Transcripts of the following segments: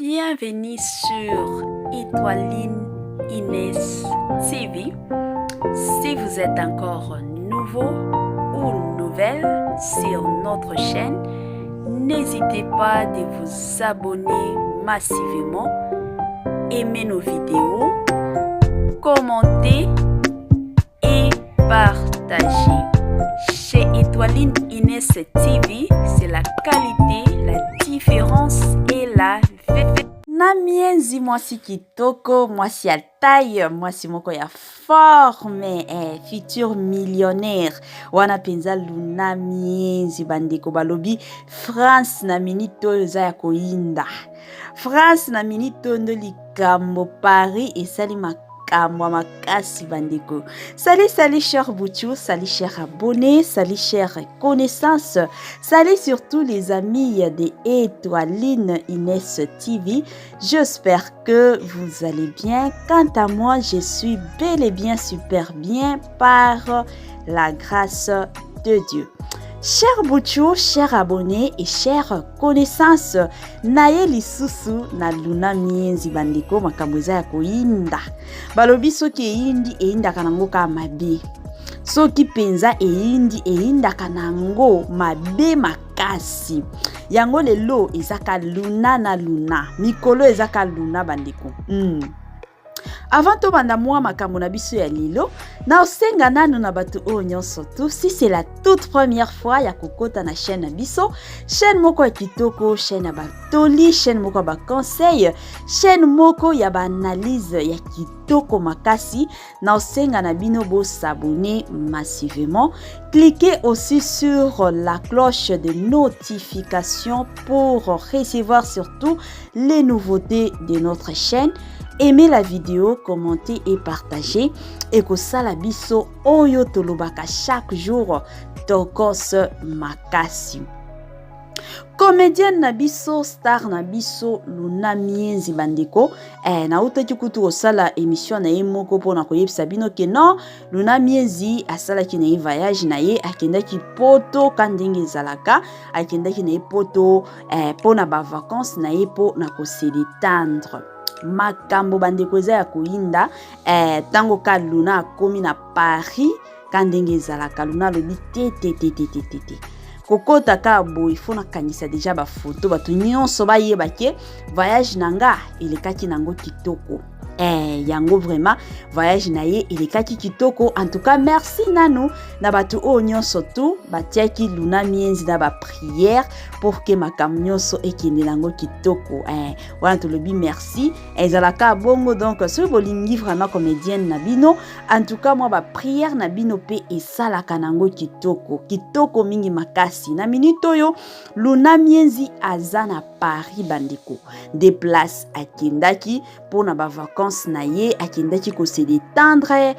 Bienvenue sur Étoiline Inès TV. Si vous êtes encore nouveau ou nouvelle sur notre chaîne, n'hésitez pas de vous abonner massivement, aimer nos vidéos, commenter et partager. Chez Étoiline Inès TV, c'est la qualité, la différence et la na mienzi mwasi kitoko mwasi ya taille mwasi moko ya forme eh, futur millionnaire wana mpenza luna mienzi bandeko balobi france na minute oyo eza ya koyinda france na minute oyo nde likambo paris esali makambo ya makasi bandeko. Salut, salut cher Bouchou, salut cher abonné, salut cher connaissance, salut surtout les amis de Étoiline Inès TV. J'espère que vous allez bien. Quant à moi, je suis bel et bien super bien par la grâce de Dieu. Cher Bouchou, cher abonné et chère connaissance, naye lisusu na Luna Mienzi bandeko makambo eza ya koyinda. Balobi soki eyindi eyindaka nango kaka mabe. Soki mpenza eyindi eyindaka nango mabe makasi. Yango lelo eza ka Luna na Luna. Mikolo eza ka Luna bandeko. Avant tobanda mwa makambo na biso ya lelo, naosenga nanu na bato oyo nyonso tu, si c'est la toute première fois ya kokota na chaîne na biso, chaîne moko ya kitoko, chaîne ya batoli, chaîne moko ya baconseil, chaîne moko ya baanalyse ya kitoko makasi, naosenga na bino bosabonner massivement. Cliquez aussi sur la cloche de notification pour recevoir surtout les nouveautés de notre chaîne. Aimez la vidéo, commentez et partagez. Ekosala biso oyo tolobaka chaque jour tokos makasi. Comédienne na biso, star na biso Luna Mienzi bandeko, nautaki kutu kosala émission na ye moko mpona koyebisa bino ke non, Luna Mienzi asalaki na ye voyage na ye, akendaki poto ka ndenge ezalaka, akendaki na ye poto mpona bavacances na ye, mpo na kose détendre. Makambo bandeko eza ya koyinda. Ntango ka Luna akomi na Paris, ka ndenge ezalaka, Luna alobi te te te te te te te, kokota kaka boye, fo nakangisa deja bafoto, bato nyonso bayeba ke voyage na nga elekaki nango kitoko. Yango vraiment voyage na ye elekaki kitoko. En tout cas, merci nanu na bato oyo nyonso tu batiaki Luna Mienzi na baprière pour ke makambo nyonso ekende nango kitoko. Wana tolobi merci, ezalaka bongo. Donc soki bolingi vraiment comédienne na bino, en tout cas mwa baprière na bino mpe esalaka nango kitoko kitoko mingi makasi. Na minute oyo Luna Mienzi aza na Paris bandeko, nde place akendaki mpona bavacances na ye, akendaki kose détendre,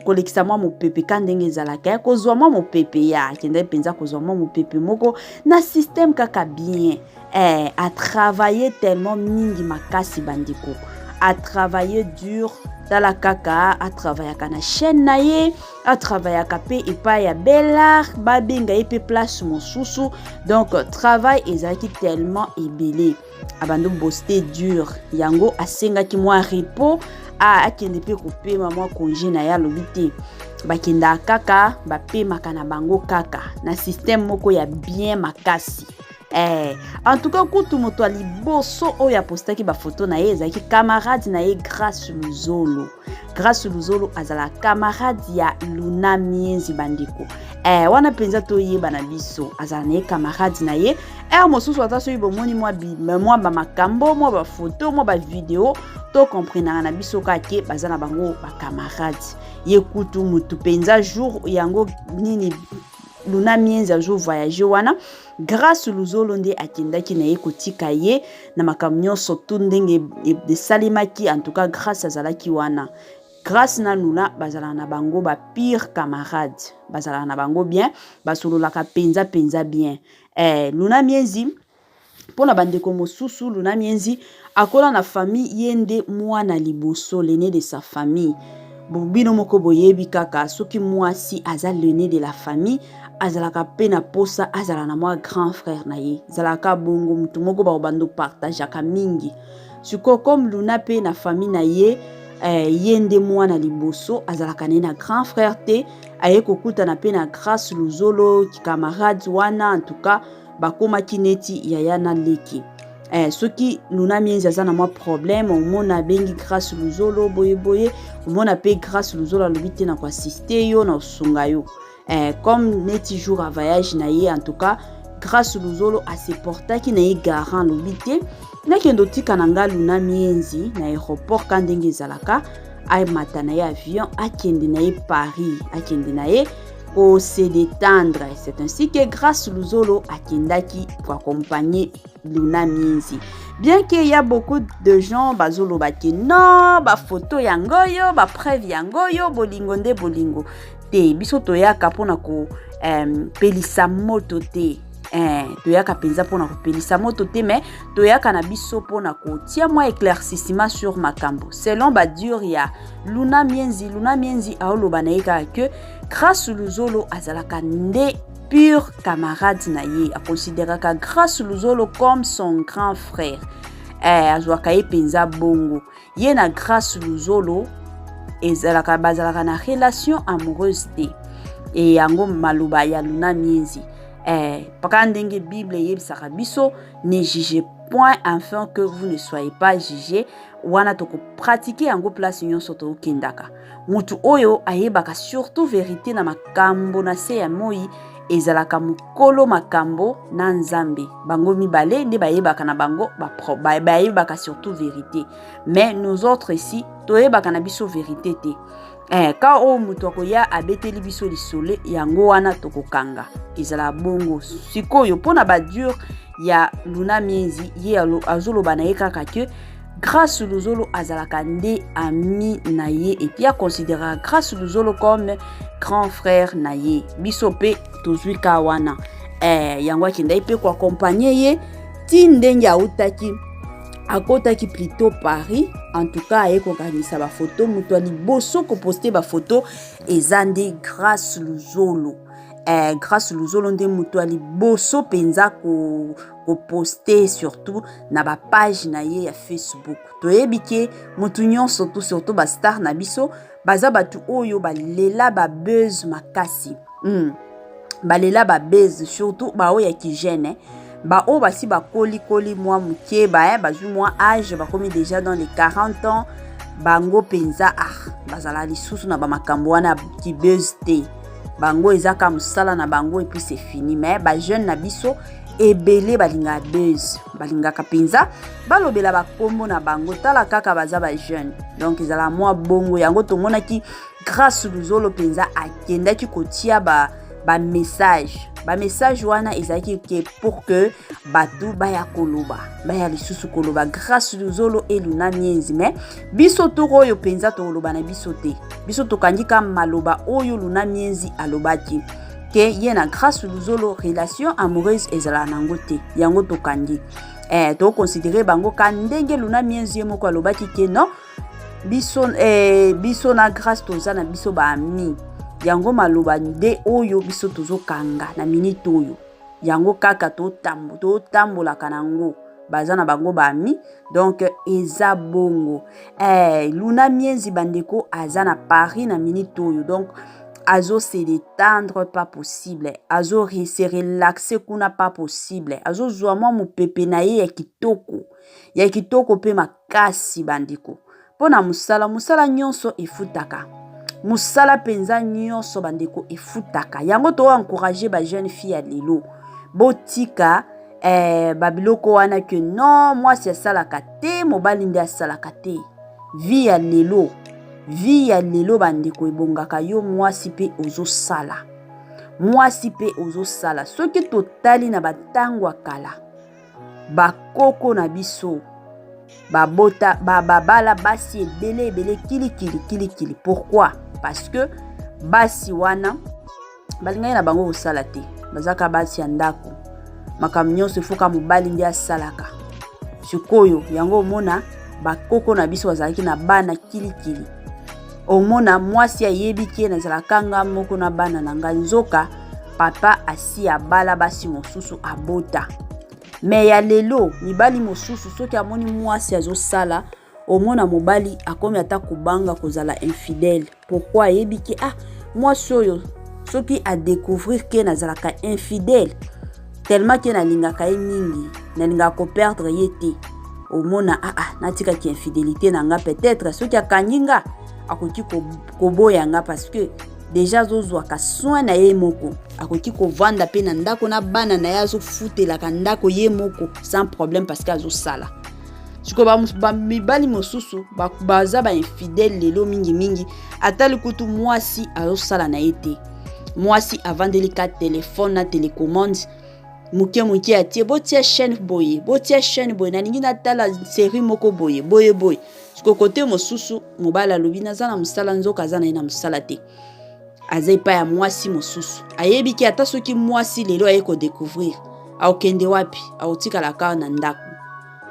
kolekisa mwa mopepe ka ndenge ezalaka, kozwa mwa mopepe ya akendaki mpenza kozwa mwa mopepe moko na système kaka bien. Atravaille tellement mingi makasi bandeko, atravaille dur. Tala kaka, atravaillaka na chaîne na ye, atravaillaka mpe epai ya Belar, babenga ye mpe place mosusu. Donc travail ezalaki tellement ebele, abandi bosser dur, yango asengaki mwa repos, akende mpe kopema mwa congé na ye. Alobi te, bakendaka kaka, bapemaka na bango kaka na système moko ya bien makasi. En tout cas kutu moto ya liboso oyo apostaki bafoto na ye ezalaki camarade na ye Grâce Luzolo. Grâce Luzolo azala camarade ya Luna Mienzi bandeko. Wana mpenza toyeba na biso, azala na ye camarade na ye. Ere mosusu ata soki bomoni mwa bamakambo, mwa bafoto, mwa bavideo, tokomprenaka na biso kaka ke baza na bango bacamarade. Ye kutu motu mpenza jour yango nini Luna Mienzi azo voyage wana, Grâce Luzolo nde akendaki na ye kotika ye na makambo nyonso tu ndenge esalemaki. En tout cas Grâce azalaki wana. Grâce na Luna bazalaka na bango bapire camarade, bazalaka na bango bien, basololaka mpenza mpenza bien. Luna Mienzi, mpona bandeko mosusu, Luna Mienzi akola na famille, ye nde mwana liboso, l'aîné de sa famille. Bino moko boyebi kaka soki mwasi aza l'aîné de la famille, Azalaka mpe na posa azala na mwa grand frère na ye. Ezalaka bongo, motu moko bakobanda opartageaka mingi. Sikoyo comme Luna mpe na famille na ye, ye nde mwana liboso, azalaka na ye na grand frère te. Aye kokutana mpe na Grâce Luzolo, camarade wana. En tout cas, bakomaki neti yaya na leki. Soki Luna Mienzi aza na mwa problème, omona abengi Grâce Luzolo boyeboye. Omona mpe Grâce Luzolo alobi te na koassister yo, na kosunga yo. Comme neti jour ya voyage na ye, en tout cas Grâce Luzolo aseportaki na ye garant. Alobi te, nakende otika na nga Luna Mienzi na aéroport, ka ndenge ezalaka, amata na ye avion, akende na ye Paris, akende na ye kose détendre. C'est ainsi que Grâce Luzolo akendaki koaccompagner Luna Mienzi, bien que y a beaucoup de gens bazoloba ke non, bafoto yango oyo, bapreuve yango oyo, bolingo nde bolingo te. Biso toyaka mpona kopelisa moto te. Toyaka mpenza mpona kopelisa moto te, mais toyaka na biso mpona kotia mwa éclaircissement sur makambo. Selon badires ya Luna Mienzi, Luna Mienzi aoloba na ye kaka ke Grâce Luzolo azalaka nde pur camarade na ye, aconsidéraka Grâce Luzolo comme son grand frère. Azwaka ye mpenza bongo. Ye na Grâce Luzolo ezalaka, bazalaka na relation amoureuse te. E yango maloba ya Luna Mienzi. Paka ndenge Bible eyebisaka biso: "Ne jugez point afin que vous ne soyez pas jugé." Wana tokopratiquer yango place nyonso tokendaka. Motu oyo ayebaka surtout vérité na makambo na se ya moi ezalaka mokolo makambo na Nzambe. Bango mibale nde bayebaka na bango, bayebaka surtout vérité. Mais nous autres ici, toyebaka na biso vérité te. Ka oyo moto akoya abeteli biso lisolo, yango wana tokokanga. Ezala bongo. Sikoyo, mpona badires ya Luna Mienzi, ye azoloba na ye kaka ke Grâce Luzolo azalaka nde ami na ye et puis aconsidéraka Grâce Luzolo comme grand frère na ye. Biso mpe tozwi ka wana. Yango akendaki mpe koaccompagner ye ti ndenge autaki, akotaki plutôt Paris. En tout cas, aye kokangisa bafoto. Moto ya liboso koposter bafoto eza nde Grâce Luzolo. Grâce Luzolo nde moto ya liboso mpenza koposter, surtout na bapage na ye ya Facebook. Toyebi ke motu nyonso to surtout bastar na biso baza bato oyo balela babuzz makasi. Balela babuzz, surtout baoyo ya kijene, eh. Baoyo basi bakolikoli mwa moke, bazwi mwa âge, bakomi déjà dans les 40 ans, bango mpenza, ah, bazala lisusu na bamakambo wana kibuzz te. Bango eza ka mosala na bango et puis c'est fini. Mais bajeune na biso ebele balingaka buzz, balingaka mpenza balobela bakombo na bango. Tala kaka, baza bajeune, donc ezala mwa bongo. Yango tomonaki Grâce Luzolo mpenza akendaki kotia ba bamessage. Bamessage wana ezalaki ke pour que bato baya koloba, baya lisusu koloba Grâce Luzolo e Luna Mienzi. Mais biso tour oyo mpenza tokoloba na biso te. Biso tokangi ka maloba oyo Luna Mienzi alobaki ke ye na Grâce Luzolo relation amoureuse ezalaka nango te. Yango tokangi. Toconsidérer bango ka ndenge Luna Mienzi ye moko alobaki ke non, biso na Grâce toza na biso baami. Yango maloba nde oyo biso tozokanga na minute oyo. Yango kaka totambolaka nango, baza na bango baami, donc eza bongo. Luna Mienzi, bandeko, aza na Paris na minute oyo, donc azo se détendre pas possible, azo se relaxer kuna pas possible, azozwa mwa mopepe na ye ya kitoko, ya kitoko mpe makasi, bandeko. Mpo na mosala, mosala nyonso efutaka, mosala mpenza nyonso, bandeko, efutaka. Yango toencourager bajeune fille ya lelo, botika babiloko wana ke non, mwasi asalaka te, mobali nde asalaka te. Vie ya lelo, vie ya lelo, bandeko, ebongaka yo mwasi mpe ozosala, mwasi mpe ozosala. Soki totali na batango ya kala, bakoko na biso babota, babala basi ebele ebele, kilikili kilikili. Pourquoi? Parce que basi wana balingaki na bango kosala te, bazalaka basi ya ndako. Makambo nyonso efoka mobali nde asalaka. Sikoyo yango omona bakoko na biso bazalaki na bana kilikili. Omona mwasi ayebi ke nazalaka nga moko na bana na ngai, nzoka Papa asi abala basi mosusu, abota. Mais ya lelo, mibali mosusu, soki amoni mwasi azosala, omona mobali akomi ata kobanga kozala infidèle. Pourquoi? Ayebi ke ah, mwasi oyo soki adécouvrir ke nazalaka infidèle, tellement ke nalingaka ye mingi, nalingaka koperdre ye te, omona ah, ah, natikaki infidélité na nga, peut-être soki akangi nga, akoki koboya nga, parce que déjà azozwaka soin na ye moko, akoki kovanda mpe na ndako na bana na ye, azofutelaka ndako ye moko sans problème, parce que azosala. Sikoyo bamibali mosusu baza bainfidèle lelo mingimingi. Atali kutu mwasi azosala na ye te, mwasi avandeli ka telefone na télécommande, moke moke atie, botia chaîne boye, botia chaîne boye, nalingi natala série moko boye boye boye. Sikoyo kote mosusu, mobali alobi naza na mosala, nzoka aza na ye na mosala te, aza epai ya mwasi mosusu. Ayebi ke ata soki mwasi lelo aye kodécouvrir, akokende wapi? Akotikala kaka na ndako,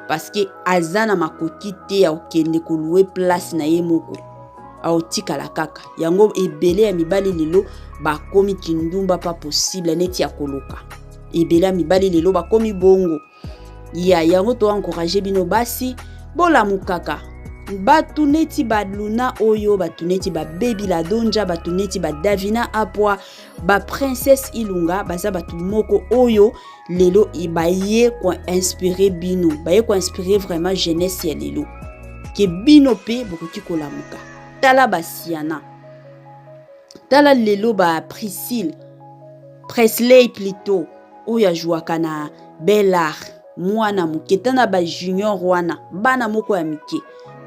parce que aza na makoki te ya kokende kolouer place na ye moko, akotikala kaka. Yango ebele ya mibali lelo bakomi kindumba pas possible, neti ya koloka. Ebele ya mibali lelo bakomi bongo. Ya yango toencourager bino basi, bolamukaka. Bato neti baluna oyo, bato neti babebi ladonja, bato neti badavina apwa, baprincesse Ilunga, baza bato moko oyo lelo baye koinspirer bino, baye koinspirer vraiment jeunesse ya lelo, ke bino mpe bokoki kolamuka. Tala basiana, tala lelo ba Priscille, Presley plutôt, oyo azwaka na Belart, mwana moke. Tana bajunior wana, bana moko ya mike,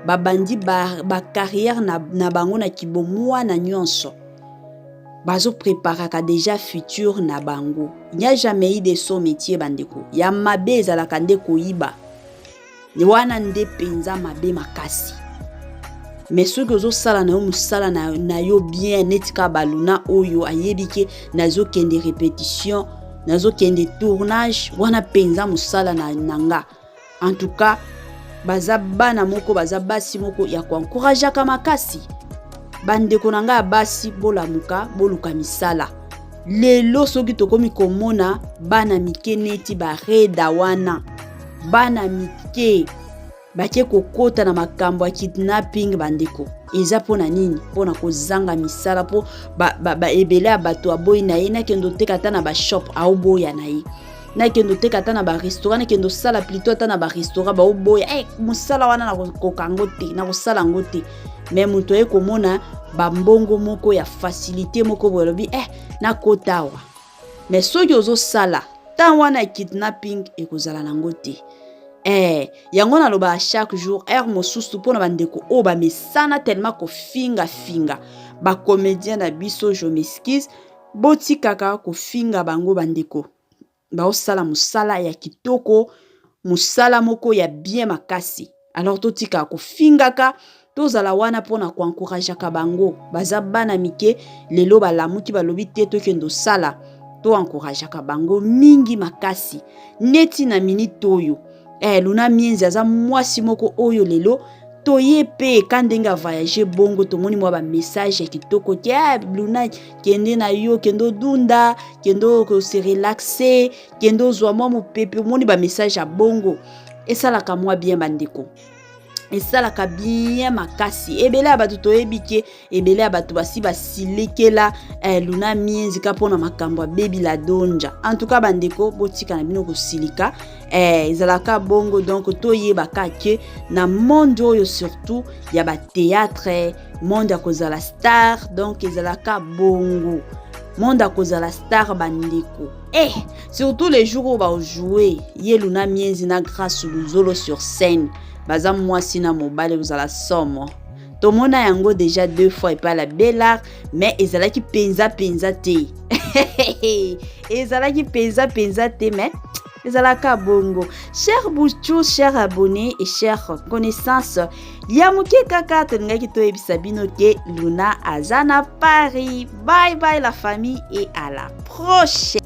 babandi bacarrière ba na bango na kibomwana nyonso, bazopreparaka déjà futur na bango. Il n'y a jamais eu de sot métier, bandeko. Ya mabe ezalaka nde koyiba, wana nde mpenza mabe makasi. Mais soki ozosala na yo mosala na yo bien, neti kaka baluna oyo ayebi ke nazokende répétition, nazokende tournage, wana mpenza mosala na nga. En tout cas, baza bana moko, baza basi moko ya koencourageaka makasi. Bandeko na ngai ya basi, bolamuka, boluka misala. Lelo soki tokomi komona bana mike neti bareda wana, bana mike bake kokota na makambo ya kidnapping, bandeko, eza mpona nini? Mpona kozanga misala. Mpo ba, ebele ya bato aboyi na ye, nakende oteka ata na bashop, aoboya na ye, nakende oteka ata na barestaurant, nakende osala plutôt ata na barestaurant, baoboya. Hey, mosala wana nakokoka yango te, nakosala yango te. Mais moto aye komona bambongo moko ya facilité moko boye, alobi eh, nakota awa. Mais soki ozosala, ntango wana ya kidnapping ekozala nango te. Yango nalobaka chaque jour, heure mosusu, mpona bandeko oyo bamesana tellement kofingafinga bacomédien na biso, je m'excuse, botikaka kofinga bango. Bandeko baosala mosala ya kitoko, mosala moko ya bien makasi. Alors totikaka kofingaka, tozala wana mpona koencourageaka bango. Baza bana mike, lelo balamuki, balobi te tokende osala. Toencourageaka bango mingi makasi. Neti na minute oyo, Luna Mienzi aza mwasi moko oyo lelo toye mpe ka ndenge avoyage bongo, tomoni mwa bamessage ya kitoko ke ah, Luna, kende na yo, kende odunda, kende kose relaxer, kende ozwa mwa mopepe. Omoni bamessage ya bongo esalaka mwa bien, bandeko, esalaka bien makasi. Ebele ya bato toyebi ke ebele ya bato basi basilikela Luna Mienzi ka mpona makambo abebi la donja. En tout cas, bandeko, botika na bino kosilika, ezalaka bongo. Donc toyebaka ke na monde oyo, surtout ya bathéâtre, monde ya kozala star, donc ezalaka bongo, monde ya kozala star, bandeko, surtout les jours oyo bajoue ye Luna Mienzi na Grâce Luzolo sur scène, baza mwasi na mobali, kozala somo. Tomona yango déjà deux fois epai la Belart, mais ezalaki mpenza mpenza te, ezalaki mpenza mpenza te, mais ezalaka bongo. Cher buchu, cher abonné et cher connaissance ya moke, kaka tolingaki toyebisa bino ke Luna aza na Paris. Bye bye la famille et à la prochaine.